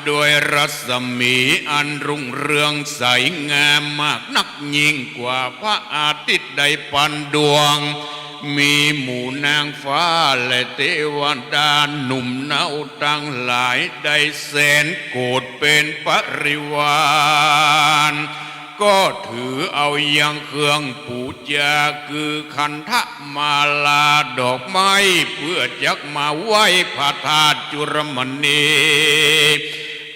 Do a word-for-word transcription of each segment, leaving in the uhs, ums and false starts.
โดยรัศมีอันรุ่งเรืองใสงามมากนัก ยิ่งกว่าพระอาทิตย์ได้พันดวง มีหมู่นางฟ้าและเทวดาหนุ่มเนาตังหลายได้แสนโกฏเป็นปริวาร ก็ถือเอายังเครื่องปู๋จาคือขันธมาลาดอกไม้ เพื่อจักมาไหว้พระธาตุจุลมณี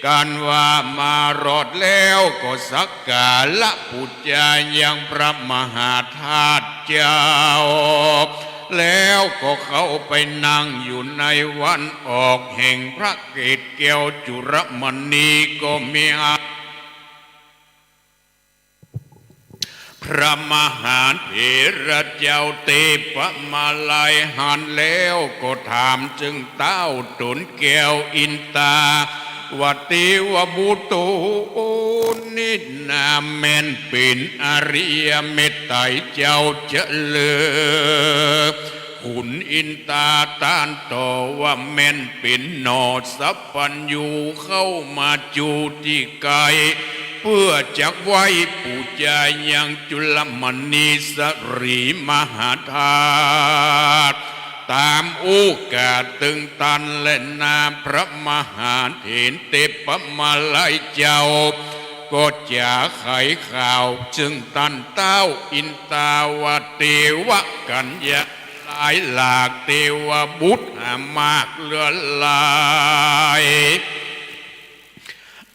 กันว่ามารอดแล้วก็สักการะปู๋จายังพระมหาธาตุเจ้า แล้วก็เข้าไปนั่งอยู่ในวันออกแห่งพระเกศแก้วจุลมณี ก็มีอา พระมหาเถระเจ้าเทพมาลัยหันแล้วก็ถามเจิงเต้าต๋นแก้วอินตาวาเตวบุตร โอ นี้นาแม่นเป๋นอริยเมตไตรเจ้าเจริญ ขุนอินตาต้านตอบว่าแม่นเป๋นหน่อสัพพัญญูเข้ามาจูติไก เพื่อจักไหว้ปู๋จายังจุลมณีสรีมหาธาตุ ต๋ามโอกาสเติงตันแลนา พระมหาเถรเทพมาลัยเจ้า ก็จ๋าไขข่าวเจิงต้านเต้าอินตาวาเตวกัญญา หลายหลากเตวบุตรหามากเหลือหลาย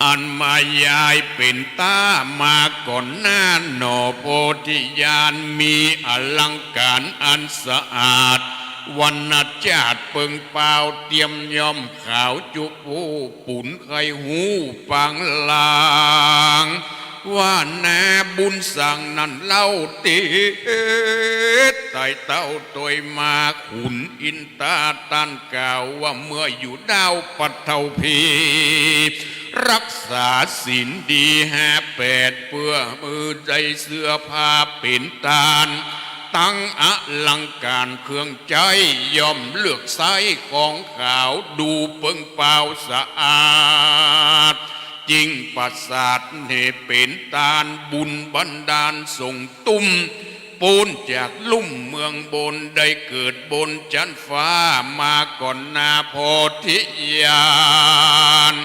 อันมายายเป๋นต้ามาก่อนหน้าหน่อโพธิญาณ มีอลังก๋านอันสะอาด วรรณจาตุเปิงเปล่าเตียมย่อมขาวจุพู ปูนใค่ฮู้ปางหลัง ว่านาบุญสังนั้นเล่า เตดไต่เต้าตวยมา ขุนอินตาต้านกล่าวว่าเมื่ออยู่ดาวปัทภี รักษาศีลดีห้าแปด เปื้อมือใจ๋เสื้อผ้าเป๋นต้าน ตังอลังก๋านเครื่องใจ๊ ย่อมเลือกใส้ของขาว ดูเปิงเปล่าสะอาด จิ่งประสาทเหตุเป๋นต้าน บุญบันดาลส่งตุ้ม ปูนจากลุ่มเมืองบน ได้เกิดบนจั๊นฟ้ามาก่อนหน้าโพธิญาณ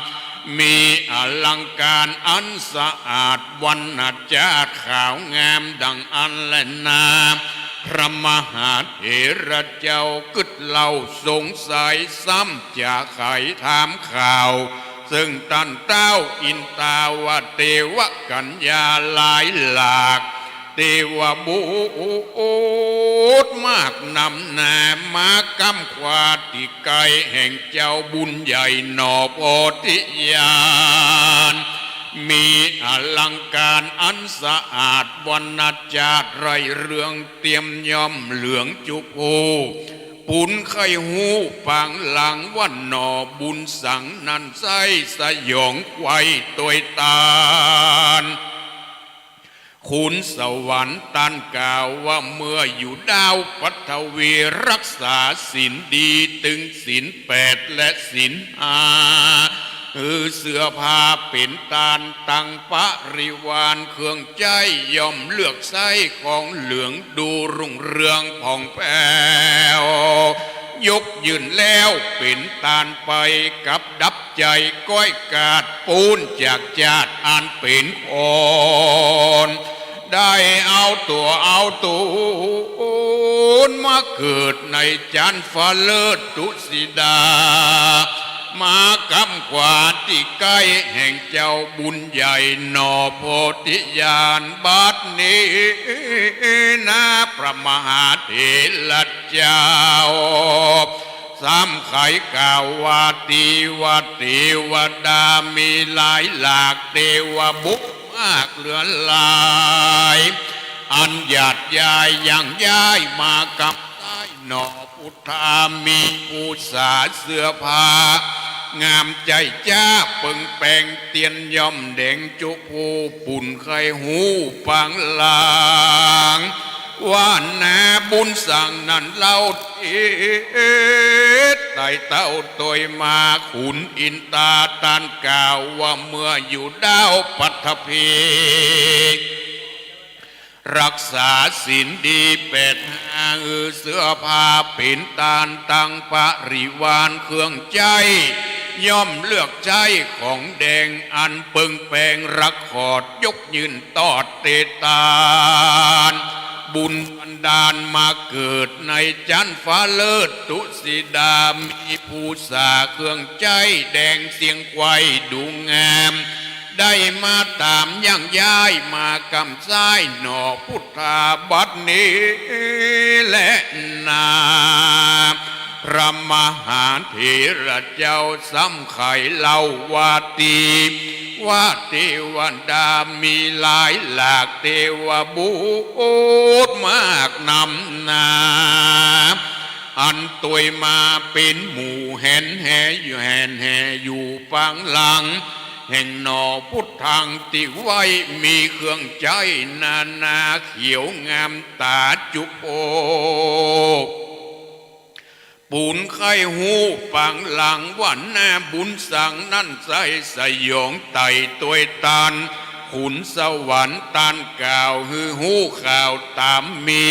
มีอลังก๋านอันสะอาด วรรณจาตุขาวงามดังอั้นแลนา พระมหาเถระเจ้ากึ๊ดเล่าสงสัย ซ้ำจ๋าไขถามข่าวเซิ่งต้านเต้าอินตาวาเตวกัญญาหลายหลาก เตวบุตรมากนำหน้า มาก้ำขวาตี้ใก้แห่งเจ้าบุญใหญ่หน่อโพธิญาณ มีอลังก๋านอันสะอาด วรรณจาตุไร้เรืองเตียมย่อมเหลืองจุพู ปูนใค่ฮู้ปางหลัง ว่าหน่อบุญสังนั้นใส้สยองไขว่ตวยต้าน ขุนสวรรค์ต้านกล่าวว่าเมื่ออยู่ดาวปัทภี รักษาศีลดี ตึงศีลแปดและศีลห้า หื้อเสื้อผ้าเป๋นต้าน ตังปริวารเครื่องใจ๊ ย่อมเลือกใส้ของเหลือง ดูรุ่งเรืองผ่องแผ้ว ยกยื่นแล้วเป๋นต้านไป กับดับใจ๋ก้อยกาด ปูนจากจาตุอันเป๋นคน ได้เอาตั๋วเอาต๋นมาเกิดในจั๊นฟ้าเลิศตุสิดา มาก้ำขวาตี้ใก้แห่งเจ้าบุญใหญ่หน่อโพธิญาณ บัดนี้นาพระมหาเถระเจ้า ซ้ำไขกล่าวว่า เตวาเตวดามีหลายหลาก เตวบุตรมากเหลือหลาย อันหยาดยายยังย้ายมากับใต้หน่อพุทธา มีผู้สาเสื้อผ้างามใจ๋จ๊า เปิงแป๋งเตียนย่อมแดงจุพู ปูนใค่ฮู้ปางหลัง ว่านาบุญสังนั้นเล่า เตดไต ได้เต้าตวยมา ขุนอินตาต้านกล่าวว่า เมื่ออยู่ดาวปัตภี รักษาศีลดีแปดห้า หื้อเสื้อผ้าเป๋นตาน ตังปริวารเครื่องใจ๊ ย่อมเลือกใจ๊ของแดง อันเปิงแปงรักขอด ยกยื่นตอดเตตาน บุญบันดาลมาเกิดในจั๊นฟ้าเลิศ ตุสิดามีภูษาเครื่องใจ๊แดงเสี้ยงไขว่ดูงาม ได้มาต๋ามย่างย้าย มาก้ำซ้ายหน่อพุทธาบัดนี้แลนา พระมหาเถระเจ้าซ้ำไขเล่าว่า ติว่าเตวดามีหลายหลาก เตวบุตรมากนำนา อันตวยมาเป๋นหมู่แหนแห่อยู่ แหนแห่อยู่ปางหลัง แห่งหน่อพุทธังตี้ไว้ มีเครื่องใจ๊นานาเขียวงามต๋าจุโภค ปูนใค่ฮู้ปางหลังว่า หน้าบุญสังนั้นใส สยองไต่ตวยตาน ขุนสวรรค์ต้านกล่าวหื้อฮู้ข่าวต๋ามมี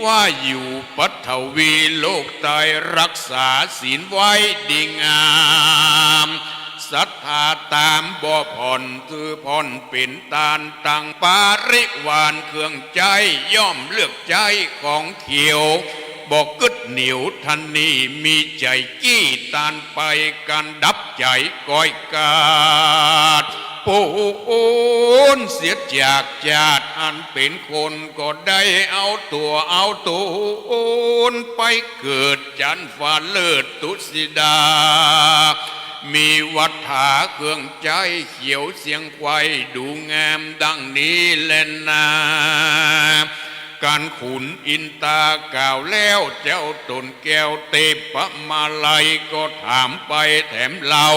ว่าอยู่ปัทวีโลกใต้ รักษาศีลไว้ดีงาม ศรัทธาต๋ามบ่ผ่อน คือผ่อนเป๋นตาน ตังปริวารเครื่องใจ๊ ย่อมเลือกใจ๊ของเขียว บ่กึ๊ดเหนียวทะนี มีใจ๋กี้ตานไป ก๋านดับใจ๋ก้อยกาด ปูนเสียจากจาติอันเป๋นคน ก็ได้เอาตั๋วเอาต๋นไปเกิดจั๊นฟ้าเลิศ ตุสิดา มีวัฏฐาเครื่องใจ๊เขียวเสี้ยงไขว่ดูงามดังนี้แลนา ก๋านขุนอินตากล่าวแล้ว เจ้าต๋นแก้วเตปะมาลัยก็ถามไปแถมเล่า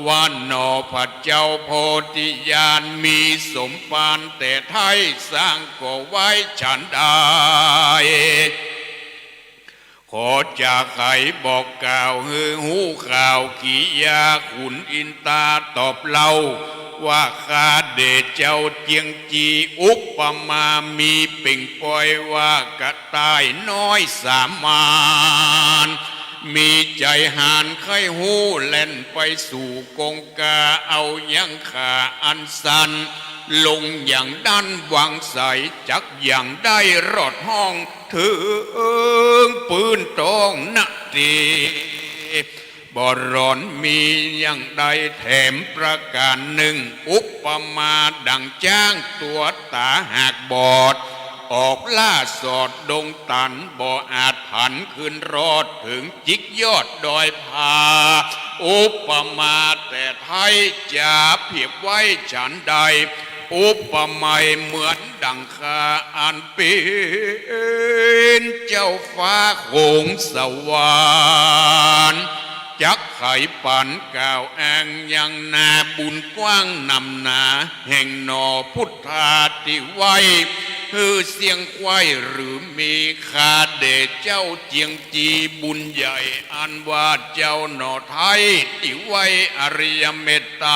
ว่าหน่อพระเจ้าโพธิญาณมีสมภารแต่ไท้ สร้างก่อไว้ฉันใด ขอจะไขบอกกล่าวหื้อฮู้ข่าวกิริยา ขุนอินตาตอบเล่า ว่าข้าเดชเจ้าเจียงจี อุปมามีเป่งปอยว่ากระต่ายน้อยสามัญ มีใจ๋หาญใค่ฮู้แล่นไปสู่กงกา เอายังขาอันสั้น ลงยังด้านวางใส จักยังได้รอดห้อง เถิงปื้นต้องนาที บ่หลอนมีอย่างใดแถมประก๋านนึ่ง อุปมาดังจ๊างตั๋วต๋าหากบอด ออกล่าสอดดงตัน บ่อาจผันคืนรอด เถิงจิ๊กยอดดอยผา อุปมาแต่ไท้จะเปรียบไว้ฉันใด อุปไมยเหมือนดังข้าอันเป๋นเจ้าฟ้าโขงสวรรค์ จักไขปันกล่าวอ้างยังนาบุญกว้างหนำหนา แห่งหน่อพุทธาติไว้ หื้อเสี้ยงไขว่หรือมี ข้าเดชเจ้าเจียงจีบุญใหญ่ อันว่าเจ้าหน่อไท้ติไว้อริยเมตไตร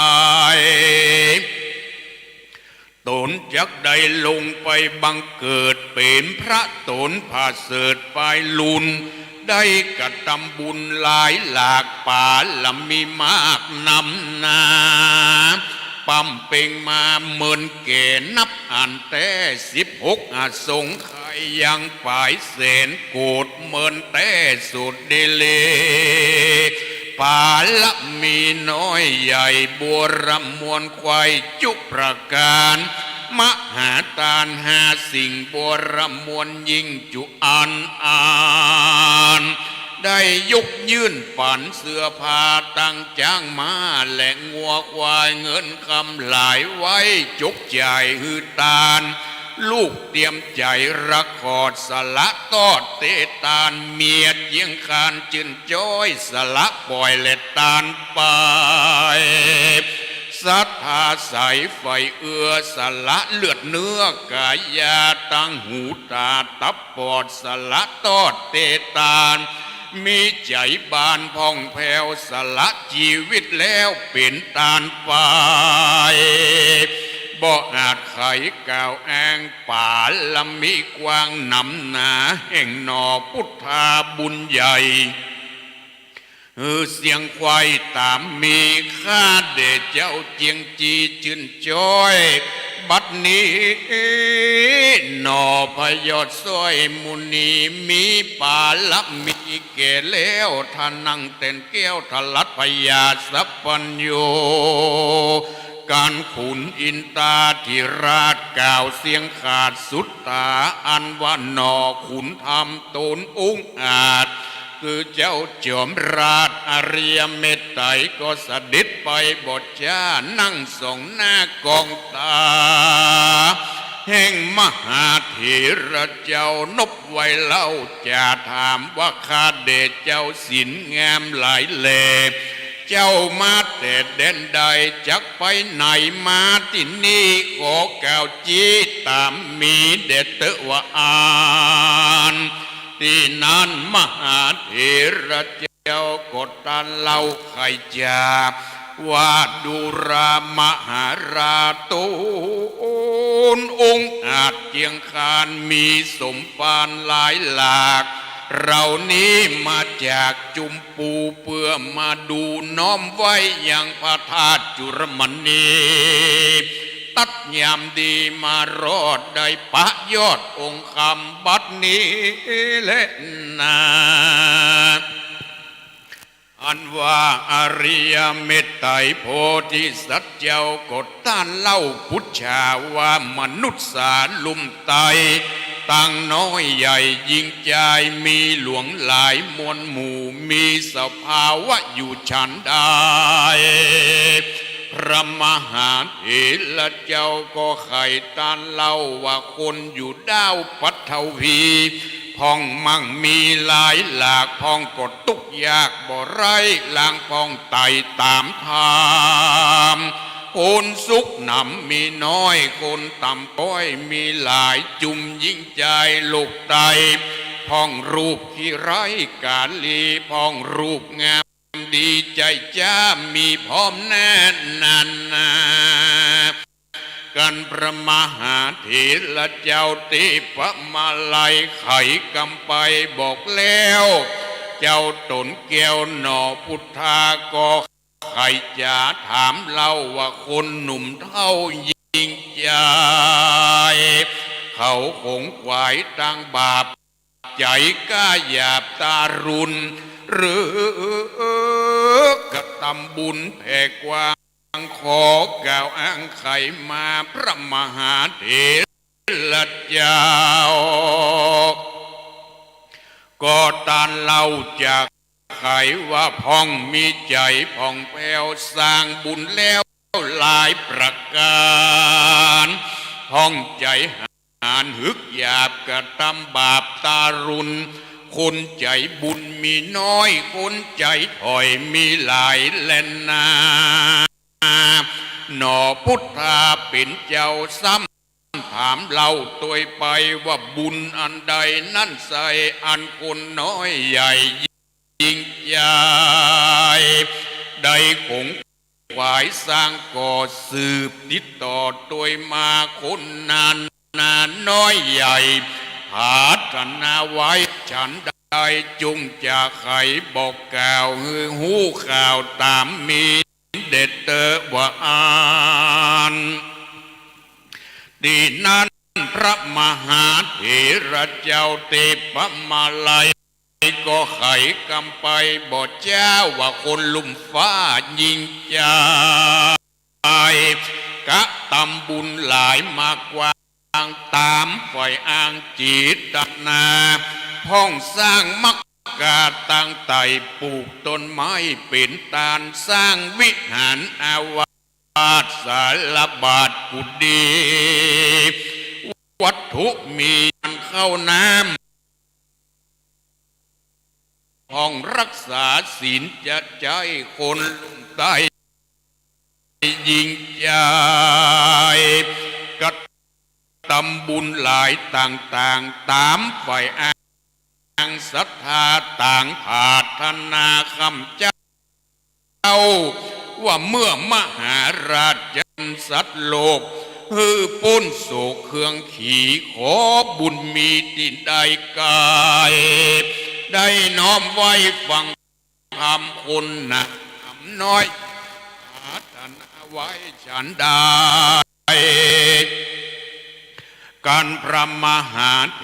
ต๋นจักได้ลงไปบังเกิดเป๋นพระต๋นผาเสริฐปายลุน ได้กระตำบุญหลายหลากปาละมีมากนำนา ปำเป็งมาเมินแก่นับอันแต๊ สิบหกอสงไขยยังปายแสนโกฏเมินแต๊สุดดีเล ปาละมีน้อยใหญ่บัวรำมวลไขว่จุประก๋าน มหาตานห้าสิ่งบัวรำมวลยิ่งจุอันอัน ได้ยกยื่นปันเสื้อผ้าตังจ๊างม้าและงัวควายเงินคำหลายไว้จกจ่ายหื้อตาน ลูกเตียมใจ๋รักขอดสละตอดเตตาน เมียเจียงคานจื้นจ้อยสละป่อยและตานไป ศรัทธาใสใฝ่เอื้อสละเลือดเนื้อกายาตังหูต๋าตับปอดสละตอดเตตาน มีใจ๋บานผ่องแผ้ว สละจีวิตแล้วเป๋นตานไป บ่อาจใค่กล่าวอ้าง ปารมีกว้างหนำหนา แห่งหน่อปุทธาบุญใหญ่ หื้อเสียงไขว้ต๋ามมี ข้าแด่เจ้าเจียงจีจื้นจ้อย บัดนี้ หน่อพยอดซ้อยมุนี มีปารมีแก่แล้ว ทานังแตนแก้ว ทะลัดพญาสัพพัญญู ก๋านขุนอินตาธิราช กล่าวเสียงขาดสุดต๋า อันว่าหน่อขุนธรรมต๋นองอาจ คือเจ้าจอมราชอริยเมตไตร ก็เสด็จไปบ่จ้า นั่งส่องหน้ากองต๋า แห่งมหาเถระเจ้านบไว้เล่า จะถามว่าข้าแด่เจ้าศีลงามหลายแล เจ้ามาแต่แดนใด จักไปไหนมาตี้นี่ ขอกล่าวจี๊ต๋ามมีแด่เต๊อะว่าอั้น ตี้นั้นมหาเถระเจ้าก็ตรัสเล่าไขจ๋า ว่าดูราหมหาราชต๋นองอาจเกียงคาน มีสมภารหลายหลาก เหล่านี้มาจากจุมปู เปื้อมาดูน้อมไว้ยังพระธาตุจุลมณี ตัดยามดีมารอด ได้ประโยชน์องค์คำบัดนี้แลนา อันว่าอริยเมตไตรโพธิสัตว์เจ้าก็ตรัสเล่าปุจฉาว่า มนุษย์สาลุ่มไตร ตังน้อยใหญ่ยิ่งจาย มีหลวงหลายมวลหมู่ มีสภาวะอยู่ฉันใด พระมหาเถระเจ้าก็ไขตรัสเล่าว่า คนอยู่ด้าวปัทวี พ่องมั่งมีหลายหลาก พ่องก็ตุ๊กข์ยากบ่ไร้ ลางพ่องไต่ต๋ามธรรม คนสุขหนำมีน้อย คนต่ำต้อยมีหลาย จุมยิ่งจายโลกไตร พ่องรูปขี้ไร้ก๋าลี พ่องรูปงามดีใจ๋จ๊า มีพร้อมแน่นานา กันพระมหาเถระเจ้าเตปะมาลัยไขกำไปบอกแล้ว เจ้าต๋นแก้วหน่อปุทธาก็ไขจ๋าถามเล่าว่า คนหนุ่มเฒ่ายิ่งจาย เขาขงขวายตางบาป ใจ๋กล้าหยาบตารุณ หรือกระตำบุญแผ่กว้าง ขอกล่าวอ้างไขมา พระมหาเถระเจ้า ก็ตรัสเล่าจากไขว่า พ่องมีใจ๋ผ่องแผ้ว สร้างบุญแล้วหลายประก๋าน พ่องใจ๋หาญหึกหยาบกระตำบาปตารุณ คนใจ๋บุญมีน้อย คนใจ๋ถ่อยมีหลายแลนา หน่อปุทธาเป๋นเจ้าซ้ำถามเล่าตวยไปว่า บุญอันใดนั้นไซร้ อันคนน้อยใหญ่ยิ่งจาย ได้ขงขวายสร้างก่อสืบติดต่อตวยมา คนนั้นนาน้อยใหญ่ ผาถนาไว้ฉันใด จงจะไขบอกกล่าวหื้อฮู้ข่าวต๋ามมี เด็ดเตอะว่าอั้น ตี้นั้นพระมหาเถระเจ้าเตปะมาลัยก็ไขกำไปบอกเจ้าว่า คนลุ่มฟ้ายิ่งจาย กระตำบุญหลายมากว้าง ต๋ามฝ่ายอ้างจิตนา พ่องสร้างมรรค กาตั้งไต่ปลูกต้นไม้เป๋นตาน สร้างวิหารอาวาส สาลาบาทกุฏี วัตถุมีข้าวน้ำ พ่องรักษาศีลจะใจ๊คนลุ่มไต้ ยิ่งจาย กระตำบุญหลายต่างๆ ต๋ามฝ่ายอ้าง ศรัทธาต่างปรารถนาข้าพเจ้า ว่าเมื่อมหาราชสัตว์โลก หื้อป๊นโศกเคืองขี ขอบุญมีตี้ได้ไกล ได้น้อมไหว้ฟังธรรมคนหนำน้อย ปรารถนาไว้ฉันใด กันพระมหาเถ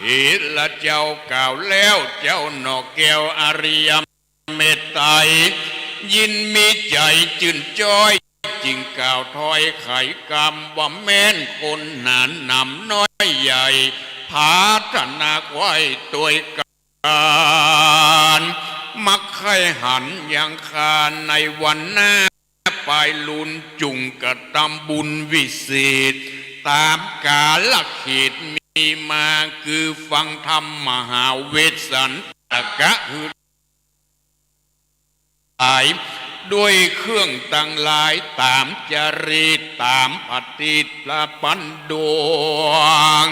ระเจ้ากล่าวแล้ว เจ้าหน่อแก้วอริยเมตไตร ยินมีใจ๋จื้นจ้อย จึงกล่าวถ้อยไขกำว่าแม่นคนหนำน้อยใหญ่ ปรารถนาใค่ตวยกั๋น มักใค่หันยังข้าในวันหน้า ปายลูนจุ่งกระตำบุญวิเศษ ต๋ามกาลเขตมีมา คือฟังธรรมมหาเวสสันตะกะหื้อ หลาย ด้วยเครื่องตังหลายต๋ามจารีต ต๋ามปฏิตรปันดวง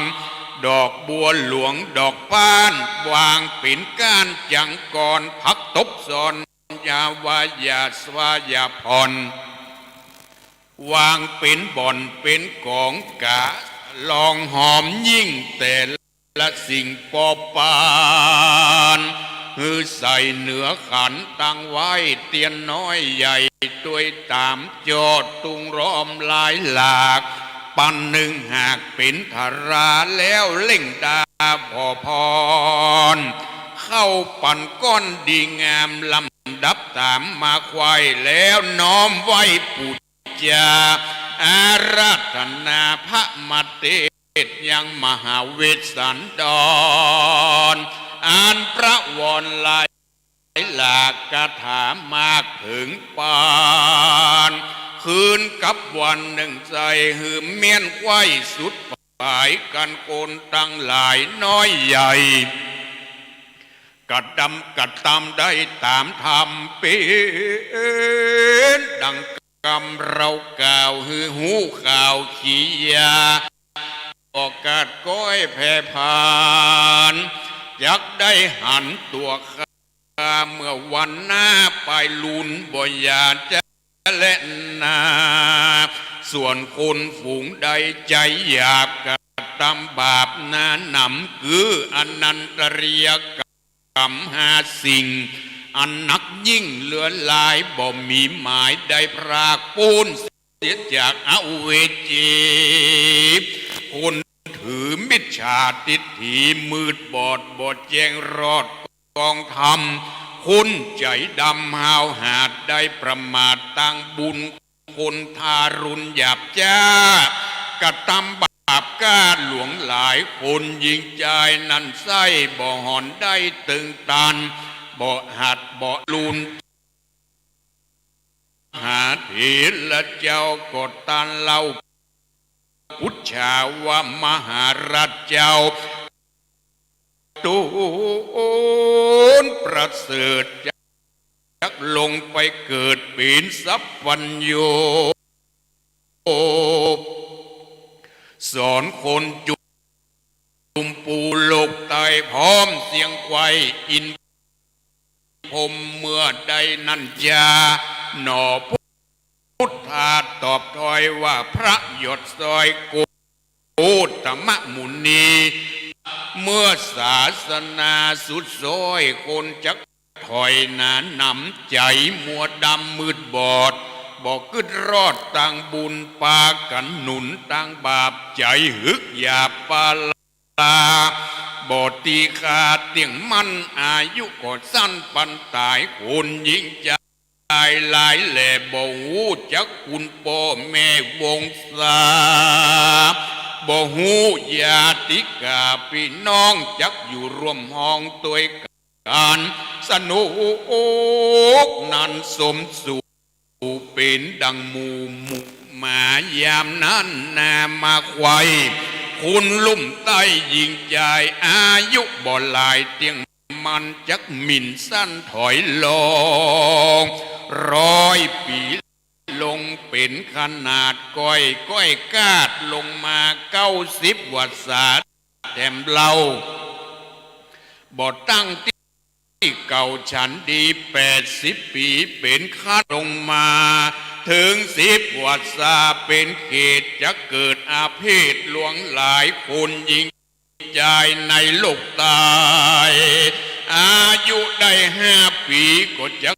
ดอกบัวหลวงดอกป๊าน วางเป๋นก้านจังกร ผักตบซ้อน ยาวายาสวายาผ่อน วางเป๋นบ่อนเป๋นก๋อง กะลองหอมยิ่งแต่ ละสิ่งปอปาน หื้อใส่เหนือขันตั้งไว้เตียนน้อยใหญ่ ตวยต๋ามจอดตุงล้อมหลายหลาก ปันนึ่งหากเป๋นถาราแล้วเร่งดาผ่อผ่อน เข้าปันก้อนดีงามลำดับต๋ามมาใค่แล้วน้อมไหว้ปู๋ จาอาราธนาพระมาเตศยังมหาเวสสันดร อันพระวรหลายหลากคาถามากเถิงปาน คืนกับวันนึ่งใส่หื้อเมี้ยนไขว้สุดปายกั๋นคนตังหลายน้อยใหญ่ กระตำกระตำได้ต๋ามธรรมเป๋นดัง กำเรากล่าวหื้อฮู้ข่าวขียา โอกาสก้อยแผ่ผ่าน จักได้หันตั๋วข้าเมื่อวันหน้า ปายลูนบ่อย่าจะแลนา ส่วนคนฝูงใดใจ๋หยาบกระตำบาปหนาหนำ คืออนันตริยกรรม กรรมห้าสิ่ง อันหนักยิ่งเหลือหลาย บ่มีหมายได้พรากปู้นเสียจากอเวจี คนถือมิจฉาทิฏฐิมืดบอดบ่แจ้งรอดกองธรรม คนใจ๋ดำห้าวหาดได้ประมาทตังบุญ คนทารุณหยาบจ๊า กระตำบาปกล้าหลวงหลาย คนญิงจายนั้นใส้บ่ห่อนได้ตึงตัน บ่หัดบ่ลูน หาเถระเจ้าก็ตันเล่า ปุจฉาว่ามหาราชเจ้า ตูนประเสริฐจักลงไปเกิดเป๋นสัพพัญญู สอนคนจุมปูโลกใต้พร้อมเสียงไขว้อินทร์พรหมเมื่อใดนั้นจา หน่อพุทธาตอบถ้อยว่าพระหยดซอยโก โอตมะมุนี เมื่อศาสนาสุดซ้อยคนจักถอยหนาหนำ ใจ๋มัวดำมืดบอด บ่กึ๊ดรอดตังบุญ ปากั๋นหนุนตังบาป ใจ๋หึกหยาบปาลา บ่ตีค่าเตี้ยงมั่น อายุก็สั้นปันต๋าย คนญิงจาย หลายแหล่บ่ฮู้จักคุณป้อแม่วงศา บ่ฮู้ญาติกาปี้น้องจักอยู่ร่วมห้องตวยกั๋น สนุกนั้นสมสู่เป๋นดังหมู่หมู่หมายามนั้นนามาไขว้ คนลุ่มใต้ญิงจาย อายุบ่หลายเตี้ยง มันจักหมิ่นสั้นถอยลง ร้อยปีลงเป๋นขนาดก้อย ก้อยกาดลงมาเก้าสิบวัสสาแถมเล่า บ่ตั้งตี้ เก่าฉันดี แปดสิบปี๋เป๋นขั้นลงมา เถิงสิบวัสสาเป๋นเขต จักเกิดอาเพศหลวงหลาย คนญิงจายในโลกใต้ อายุได้ห้าปี๋ก็จัก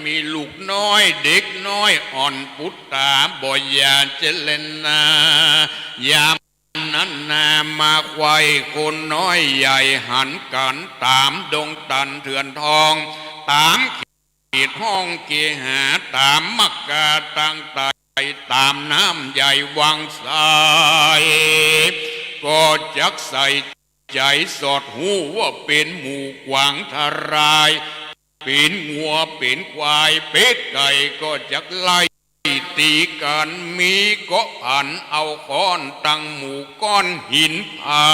มีลูกน้อย เด็กน้อยอ่อนปุตต๋าบ่หย่าเจเลนา ยามนั้นนามาใคว่คนน้อยใหญ่หันกั๋น ต๋ามดงตันเถื่อนทอง ต๋ามเขตห้องเกหา ต๋ามมักกาตังไต ต๋ามน้ำใหญ่วังไส ก็จักใส่ใจ๋สอดฮู้ว่าเป๋นหมูกวางทราย เป๋นงัวเป๋นควาย เป็ดไก่ก็จักไล่ตี๋กั๋น มีเกาะผันเอาค้อนตังหมู่ก้อนหินผา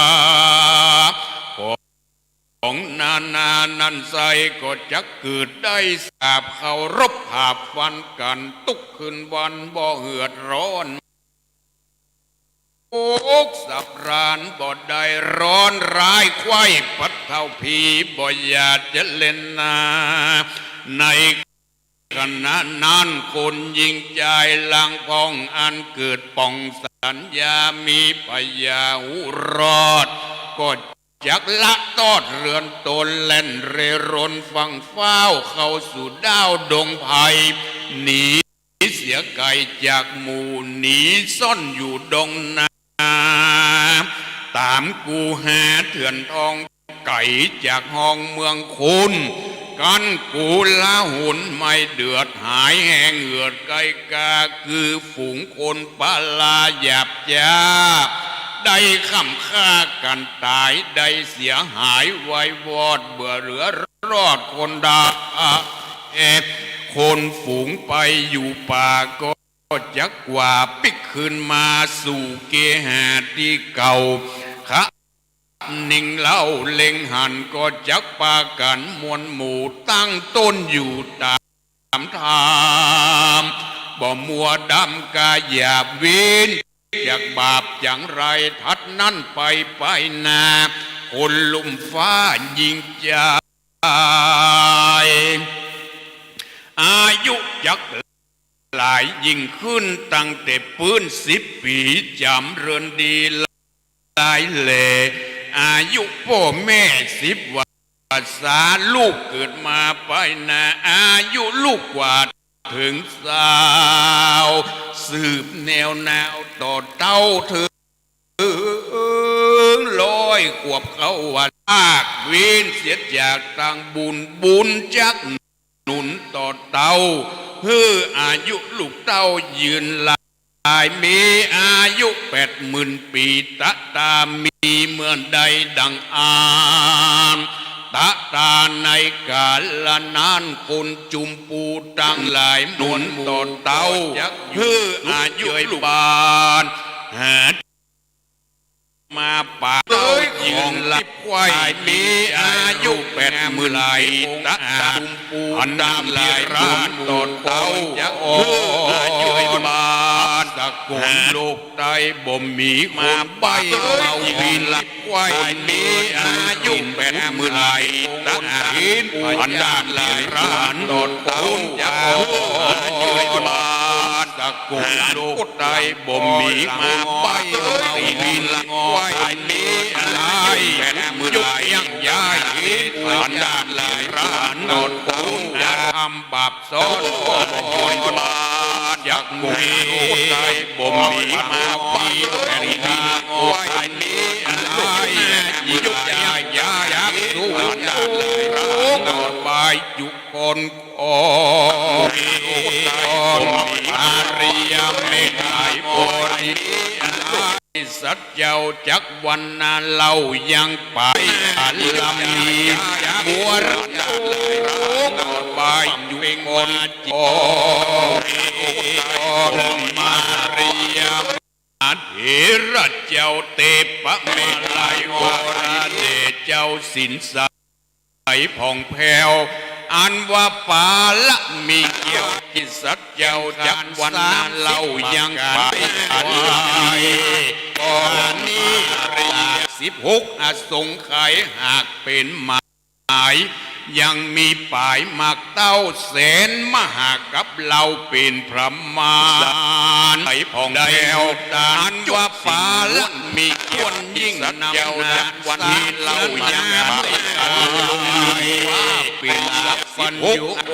ของนานานันไส้ ก็จักเกิดได้สาบเคารพผาบฟันกั๋น ตุ๊กคืนวันบ่เหือดร้อน สุขสำราญบ่ได้ร้อน ร้ายใคว่ปัดเถ้าผีบ่หย่าเจเลนา ในขณะนั้นคนญิงจายลางพ่องอันเกิดป่องสัญญามีพยาหุรอด ก็จักละตอดเฮือนตนแล่นเร่ร่อนฟั่งฟ้าวเข้าสู่ด้าวดงไพร หนีเสียไก๋จากหมู่ หนีซ่อนอยู่ดงนา ต๋ามกูหาเถื่อนทอง ไก๋จากห้องเมืองคุณ กั๋นกูละหุนไม่เดือด หายแห้งเหือดไกลกา คือฝูงคนปลาหยาบจ๊าบ ได้ค่ำฆ่ากั๋นต๋าย ได้เสียหายไววอด บ่เหลือรอดคนใด คนฝูงไปอยู่ป่าก็ ก็จักกว่าปิ๊กคืนมาสู่เกหาตี้เก่า ขะนิ่งเล่าเล็งหัน ก็จักปากั๋นมวลหมู่ตั้งต้นอยู่ต๋ามธรรม บ่มัวดำกาหยาบเว้นจากบาปจั๋งไร ถัดนั้นไปไปนา คนลุ่มฟ้าญิงจาย อายุจัก หลายยิ่งขึ้นตั้งแต่ปื๊นสิบปี๋ จ๋ำเริญดีหลายแล อายุป้อแม่สิบวัสสา ลูกเกิดมาไปนา อายุลูกกว่าเถิงซาว สืบแนวนาวต่อเต้าเถิงร้อยขวบเข้าวัน ภาคเว้นเสียจากตางบุญ บุญจัก หนุนต่อเต้า หื้ออายุลูกเต้ายืนหลาย มีอายุแปดหมื่นปี๋ ตะตามีเมื่อใดดังอั้น ตะตาในกาละนั้น คนจุมปูตังหลายหนุนต่อเต้า หื้ออายุลูกบาน หา มาปะเต้ยยืนหลับไขว่ มีอายุแปดหมื่นปี๋ ตะตาจุมปูตังหลายหนุนต่อเต้า จักหื้ออายุบาน สกุลโลกใต้บ่มีคนใบ้ มายืนหลับไขว่ มีอายุแปดหมื่นปี๋ ตะตาจุมปูตังหลายหนุนต่อเต้า จักหื้ออายุบาน สกุลโลกใต้บ่มีมาใบ้ เมาวินละง่อย มีอะไรแปดหมื่น ยุบยั้งย้าย อันดาลายร้าน นอนคงจะทำบาปซ้อน ก็บ่ยนบาป จักมีโลกใต้บ่มีมาใบ้ แปดหมื่นละง่อย มีอะไรแปดหมื่น ยุบยั้งย้าย จักสู้ อันดาลายร้าน นอนบายจุ คนอ่อน อาริยะเมตไตรโพธิสัตว์เจ้าจักวรรณาเล่ายังไป อาลามีบัวบายอยู่คนอ่อน มาริยะ เถระเจ้าเตปะเมลัยวรเดชเจ้าสินใสผ่องแผ้ว อันว่าปาละมีเกี้ยว กิสสัตว์เจ้าจักวรรณาเล่ายังไปอันใด ก่อนนี้สิบหกอสงไขยหากเป๋นหมาย ยังมีป๋ายหมากเต้าแสนมหากัป เล่าเป๋นประมาณ ใสผ่องแผ้ว อันว่าปาละมีควรยิ่งนำนา วันนี้เล่ายังว่าเป๋นสัพพัญญู โอ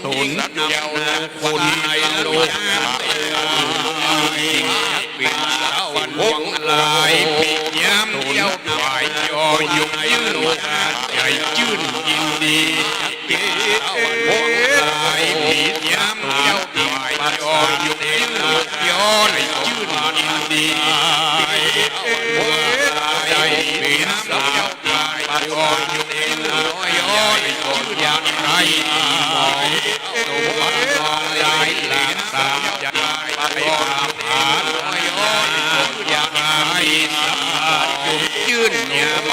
ต๋นนำนาคนในโลก เป๋นเต้าหลวงหลาย ยามเจ้าถวายยอ ยกยื่น ใหญ่จื้นยินดี เป๋นเต้าหลวงหลาย ยามเจ้าถวายยอ ยกยื่น ยอ ใหญ่จื้นยินดี เป๋นเต้าหลวงหลาย เป๋นเต้าหลวงหลาย ยอ ยกยื่น ยอ ใหญ่จื้นยินดี สมบัติหลายหลากสามอย่าง ไปอาภาน้อยน้อย อยากให้สาธุ ยื่นยาม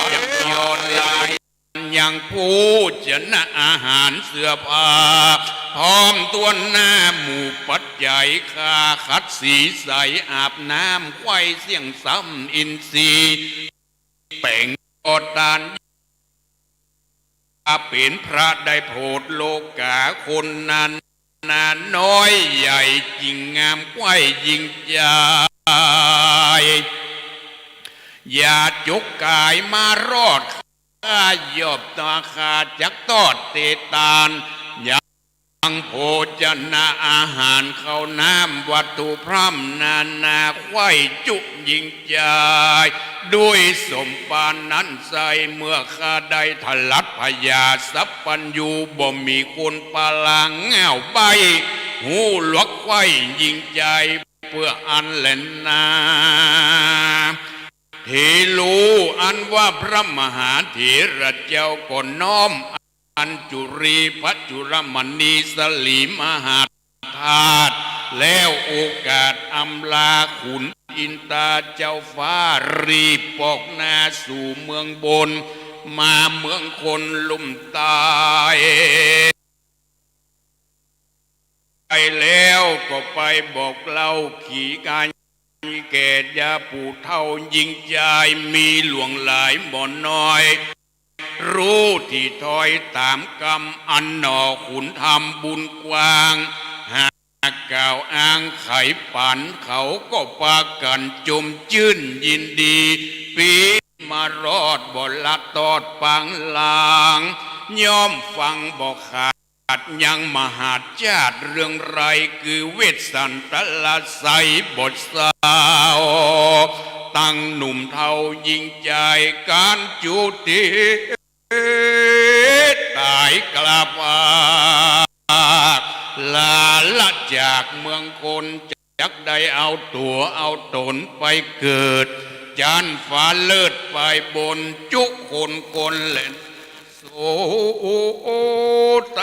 ยอดลาย ยังผู้จะนะอาหารเสื้อผ้า พร้อมถ้วนหน้าหมู่ปัจจัย ค่าขัดสีใสอาบน้ำ ไขว้เสี้ยงซ้ำอินทรีย์ แป๋งก็ตาน ถ้าเป๋นพระได้โผดโลก๋าคนนั้น นาน้อยใหญ่ยิ่งงามไขว้ยิ่งใจ๋ อย่าจกก๋ายมารอด ข้ายอบตา ข้าจักตอดเตตาน ยังโภชนะอาหารข้าวน้ำวัตถุพร่ำนานา ไขว้จุยิ่งใจ๋ ด้วยสมปานนั้นไส้ เมื่อข้าได้ถลัดพญาสัพพัญญู บ่มีคนปาลางง่าวใบ้ ฮู้หลวกไขว้ยิ่งใจ๋ เปื้ออั้นแลนา เถรู อันว่าพระมหาเถระเจ้าก็น้อม อัญจุลีพระจุลมณีสลีมหาธาตุ แล้วโอกาสอำลาขุนอินตาเจ้าฟ้า รีบปอกหน้าสู่เมืองบน มาเมืองคนลุ่มใต้ ไปแล้วก็ไปบอกเล่าขีกาย แก่ยาผู้เฒ่ายิ่งใจ๋ มีหลวงหลายบ่น้อย ฮู้ตี้ถ้อยต๋ามกำ อันหน่อขุนธรรมบุญกว้าง หากกล่าวอ้างไขปัญหา เขาก็ปากั๋นจมจื้นยินดี ปี้มารอดบ่ละตอดปางลาง ย่อมฟังบ่ขาด ยังมหาชาติเรื่องไร คือเวสสันตะละไสบ่เศร้า ตั้งหนุ่มเฒ่ายิ่งใจ๋ ก๋านจุติต๋ายกล้าพาก ลาละจากเมืองคน จักได้เอาตั๋วเอาต๋นไปเกิด จั๊นฟ้าเลิศไปบน จุคนคนแล โสต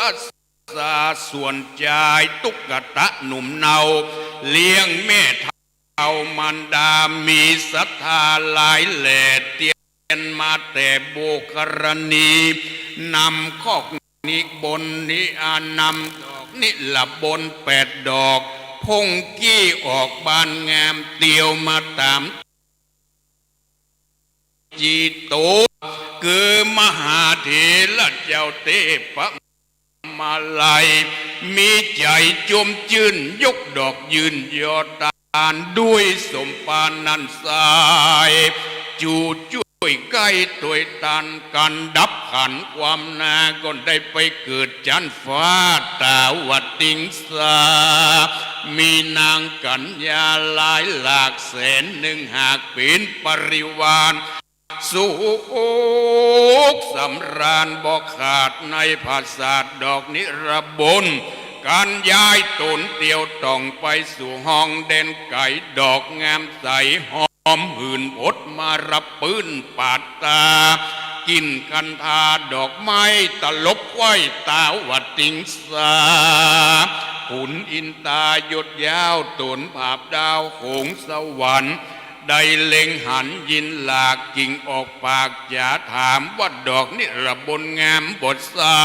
สา ส่วนจายตุ๊กตะหนุ่มเนา เลี้ยงแม่เฒ่ามารดา มีศรัทธาหลายแหล่ เตียนมาแต่โบกรณี นำคอกนิบนนิอานำดอกนิรบนแปดดอก พ่งกี้ออกบานงาม เตียวมาต๋าม จีโต คือมหาเถระเจ้าเทพมาลัย มีใจ๋จมจื้น ยกดอกยื่นยอตาน ด้วยสมปานนั้นไส้ จูช่วยไก้ตวยตัน กั๋นดับขันความนา ก็ได้ไปเกิดจั๊นฟ้าตาวติงสา มีนางกัญญาหลายหลากแสนนึ่ง หากเป๋นปริวาร สุขสำราญบ่ขาดในผาสาทดอกนิรบน ก๋านย้ายต๋นเตียวต่องไปสู่ห้องแดนไก๋ ดอกงามใสหอมหื่นผดมารับปื้นปาดต๋า กลิ่นคันธาดอกไม้ตลบไขว้ตาวติงสา ขุนอินตายศยาวต๋นผาบดาวโขงสวรรค์ ได้เล็งหันยินหลาก กิ่งออกปากจ๋าถามว่าดอกนิรบนงามบ่เศร้า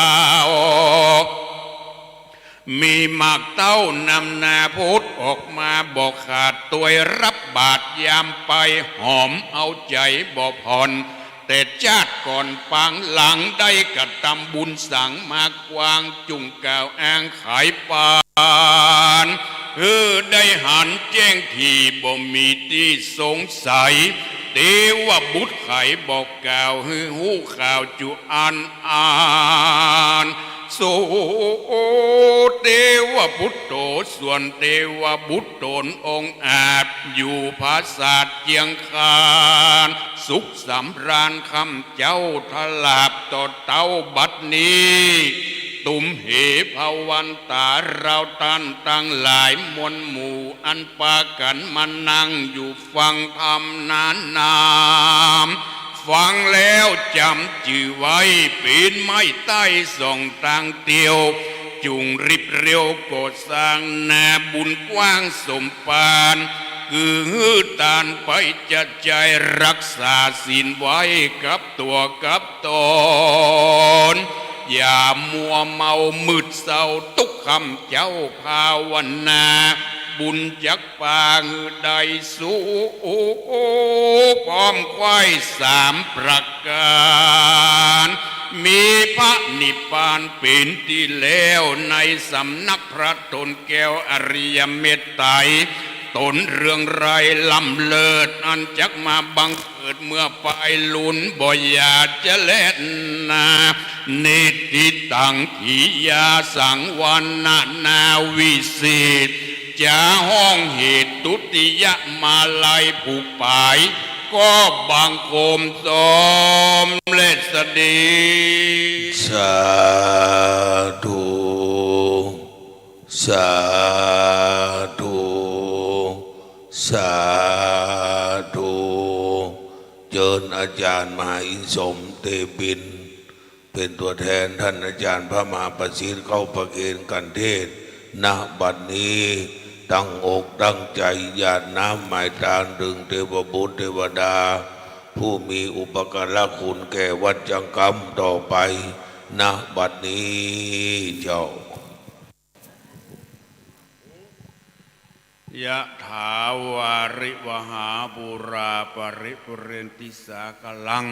มีหมากเต้านำนาผดออกมาบ่ขาด ตวยรับบาตรยามไป หอมเอาใจ๋บ่ผ่อน แต่จาติก่อนปางหลังได้กระทำบุญสังมากว้าง จุ่งกล่าวอ้างไขปาน หื้อได้หันแจ้งถี่บ่มีตี้สงสัย เตวบุตรไขบอกกล่าวหื้อฮู้ข่าวจุอันอัน สุเตวปุตโต ส่วนเตวบุตรต๋นองอาจ อยู่ผาสาทเจียงคาน สุขสำราญ ข้าพเจ้าถลาบต่อเต้าบัดนี้ ตุ้มเหภวันต๋า เฮาต้านตังหลายมวลหมู่ อันปากั๋นมานั่งอยู่ฟังธรรมนานา ฟังแล้วจ๋ำจื้อไว้ เป๋นไม้ใต้สองตางเตียว จุ่งรีบเร็วก่อสร้างนาบุญกว้างสมปาน คือหื้อตานไปจะใจ๊รักษาศีลไว้กับตั๋วกับต๋น อย่ามัวเมามืดเศร้าตุ๊กข์ ข้าพเจ้าภาวนา บุญจักปาหื้อได้สุข พร้อมไขว้สามประก๋าน มีพระนิพพานเป๋นตี้แล้ว ในสำนักพระต๋นแก้วอริยเมตไตร ต๋นเรืองไร้ล้ำเลิศ อันจักมาบังเกิดเมื่อปายลุน บ่อย่าจะแลนา นิตถิตัง กิริยาสังวรนานาวิเศษ จะฮ้องเหตุติยมาลัยผูกป๋าย ก็บังคมสมเร็จสดี สาธุ สาธุ สาธุ เจิญอาจารย์มหาอินทร์สมเตปิน เป๋นตั๋วแทนต้านอาจารย์พระมหาประสิทธิ์เข้าประเคนคันเทศน์ ณ บัดนี้ ตั้งอกตั้งใจ๋หยาดน้ำหมายตานเถิงเตวบุตรเตวดา ผู้มีอุปการะคุณแก่วัดจังกำต่อไป ณ บัดนี้เจ้า ยะถาวาริวหาปูราปริปูเรนติสาคะลัง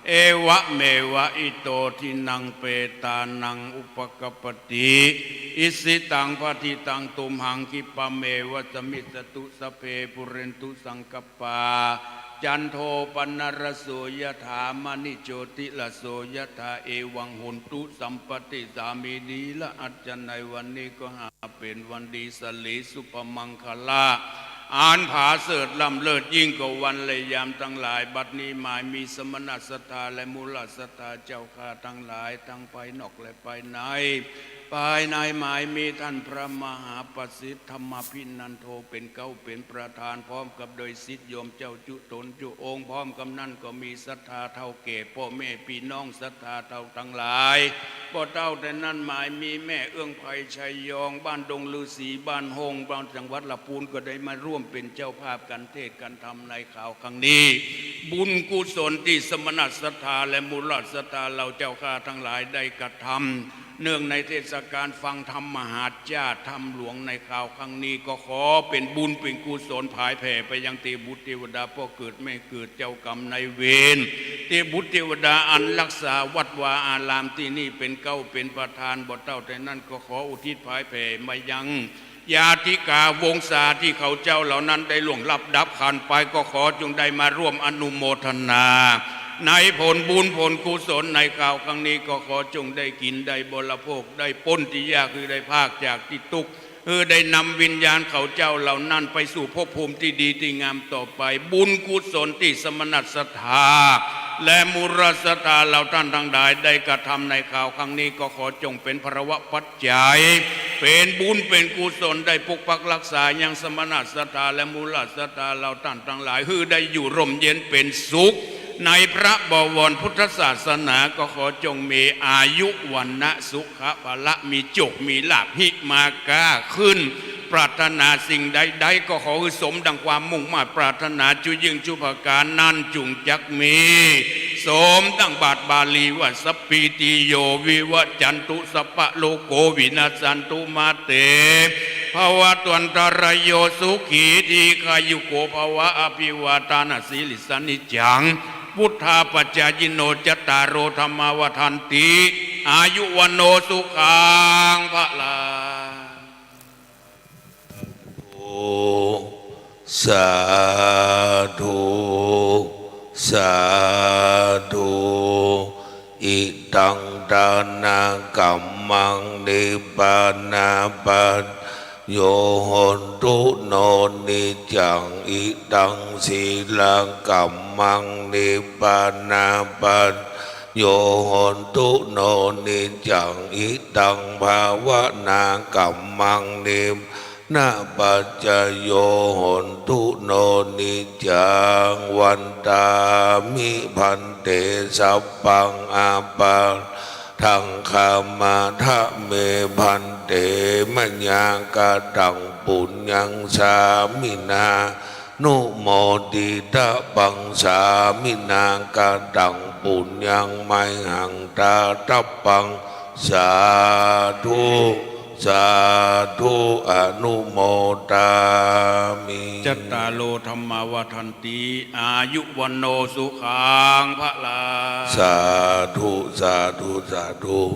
เอวะเมวะอิโตทินังเปตานังอุปกัปปติ อิสิตังปัตถิตังตุมหังคิปะเมวะสะมิชฌตุ สัพเพปูเรนตุสังกัปปา จันโทปนรสโสยะถา มะณิโชติรสโสยะถา เอวังโหนตุสัพพะ อิโต ทิสสะเมวะสะมิชฌา นิ ละอัจจะในวันนี้ก็หาเป๋นวันดีสะหลีสุภมังคะละ อันผาเสริฐล้ำเลิศยิ่งกว่าวันและยามตังหลาย บัดนี้หมายมีสมณะศรัทธาและมูลศรัทธาเจ้าข้าตังหลาย ตังภายนอกและภายใน ภายในหมายมีต้านพระมหาประสิทธิ์ธรรมาภินันโทเป๋นเก๊าเป๋นประธาน พร้อมกับโดยศิษย์โยมเจ้าจุต๋นจุองค์ พร้อมกับนั้นก็มีศรัทธาเฒ่าแก่ป้อแม่ปี้น้องศรัทธาเฒ่าตังหลาย บ่เต้าแต่นั้นหมายมีแม่เอื้องไพรชัยยอง บ้านดงฤๅษี บ้านฮ่ง บ้านจังหวัดละปูน ก็ได้มาร่วมเป๋นเจ้าภาพคันเทศน์คันธรรมในคราวครั้งนี้ บุญกุศลตี้สมณะศรัทธาและมูลศรัทธาเฮาเจ้าข้าตังหลายได้กระทำ เนื่องในเทศกาลฟังธรรมมหาชาติธรรมหลวงในคราวครั้งนี้ ก็ขอเป๋นบุญเป๋นกุศลผายแผ่ไปยังเตวบุตรเตวดาพ่อเกิดแม่เกิด เจ้ากรรมนายเวร เตวบุตรเตวดาอันรักษาวัดวาอารามตี้นี่เป๋นเก๊าเป๋นประธาน บ่เต้าแต่นั้นก็ขออุทิศผายแผ่มายัง ญาติกาวงศาตี้เขาเจ้าเหล่านั้นได้ล่วงลับดับขันไป ก็ขอจงได้มาร่วมอนุโมทนา ในผลบุญผลกุศลในคราวครั้งนี้ ก็ขอจงได้กิ๋นได้บริโภค ได้ป๊นตี้ยาก หื้อได้พรากจากตี้ตุ๊กข์ หื้อได้นำวิญญาณเขาเจ้าเหล่านั้นไปสู่ภพภูมิตี้ดีตี้งามต่อไป บุญกุศลตี้สมณะศรัทธา และมูลศรัทธาเฮาต้านตังหลายได้กระทำในคราวครั้งนี้ ก็ขอจงเป๋นพลวะปัจจัย เป๋นบุญเป๋นกุศลได้ปกปักรักษายังสมณะศรัทธาและมูลศรัทธาเฮาต้านตังหลาย หื้อได้อยู่ร่มเย็นเป๋นสุข ในพระบวรพุทธศาสนา ก็ขอจงมีอายุวรรณะสุขะพละ มีโจคมีลาภ หิมาก้าขึ้น ปรารถนาสิ่งใดๆ ก็ขอหื้อสมดังความมุ่งมาดปรารถนา จุยิ่งจุประก๋านนั้นจุ่งจักมี สมดังบาทบาลีว่า สัพพีติโย วิวัจจันตุ สัพพะโรโค วินัสสันตุ มาเต ภวัตวันตะราโย สุขี ทีฆายุโก ภวะ อภิวาทานะสีลิสสะ นิจจัง พุทธาปัจจายิโน จัตตาโร ธัมมาวัฑฒันติ อายุ วัณโณ สุขัง พลัง สาธุ สาธุ อิตัง ทานะกัมมัง นิพพานะปัจจโย โหนตุ โน นิจจัง อิตัง ศีละกัมมัง นิพพานะปัจจโย โหนตุ โน นิจจัง อิตัง ภาวนากัมมัง นิพพานะปัจจโย โหนตุ โน นิจจัง วัฏฏามิ ภันเต สัพพัง อาปา ทัง ขมาทะเม ภันเต มะยา กะตัง ปุญญัง สามินา นุโมทิตะปัง สามินา กะตัง ปุญญัง มะหัง ทาตะปัง สาธุ สาธุ อนุโมทามิ จัตตาโร ธัมมาวัฑฒันติ อายุ วัณโณ สุขัง พลัง สาธุ สาธุ สาธุ